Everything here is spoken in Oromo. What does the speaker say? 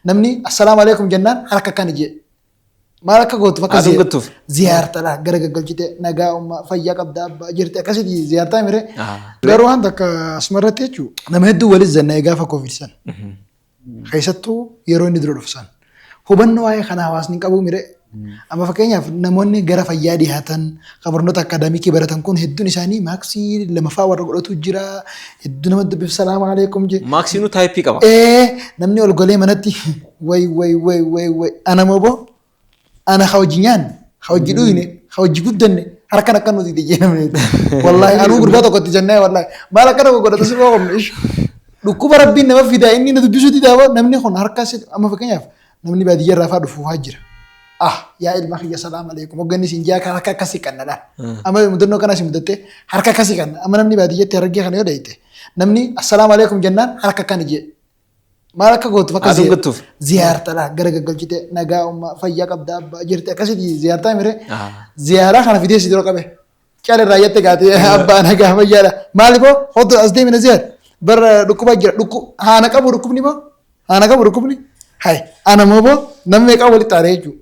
Namni assalaamu alaikum jennaan harka akkana jee. Maal akka gootu akka Haa dhungattuuf. Ziyaartadha gara gaggalchite, nagaa ummaa, fayyaa qabda, abbaa jirti, akkasitti ziyaartaa mire. Ah. Garuu waan takka asumarratti jechuun nama hedduu walis zanna'ee gaafa Covid san. Keessattuu yeroo inni dura dhufu san. Hubannoo waa'ee kana hawaasni hin qabu mire. Amma fakkeenyaaf namoonni gara fayyaa dhiyaatan, kan barnoota akaadaamikii baratan kun hedduun isaanii maaksii lamaffaa warra godhatu jira. Hedduu nama dubbif salaam aleekum je. Maaksiinuu taayippii qaba. Ee, namni ol golee manatti way way way way way, ana moo boo, ana ka hojii nyaanne, ka hojii dhuyne, ka hojii guddanne harkan akka nuti itti jennee. Wallaahi anuu gurbaa tokkotti jennee, wallaahi maal akka nama godhatu si qoqomne ish. Dhukkuba rabbiin nama fidaa inni na dubbisuu didaa namni kun harka si. Amma fakkeenyaaf namni baadiyyaa irraa fa'aa dhufu fa'aa jira. Ah, yaa ilma kiyya, salaam aleekum hogganni siin jaa harka akkasii kannadha. Amma mudannoo kana si mudatte harka akkasii kanna. Amma namni baadiyyatti harargee kana yoo dhayite, namni assalaamu aleekum jennaan harka akkana jee. Maal akka gootu akka Haa dhungattuuf. Ziyaartadha gara gaggalchite, nagaa ummaa, fayyaa qabda, abbaa jirti, akkasitti ziyaartaa mire. Ah. Ziyaaraa kana fidee si dura qabe. Cala irraa jette gaatee, abbaa nagaa fayyaadha. Maali boo, hotu as deemina ziyaar. Bara dhukkuba jira, dhukku haana qabu, dhukkubni boo haana qabu dhukkubni. Hay ana moo boo, namni meeqaa walitti xaaree jechuudha.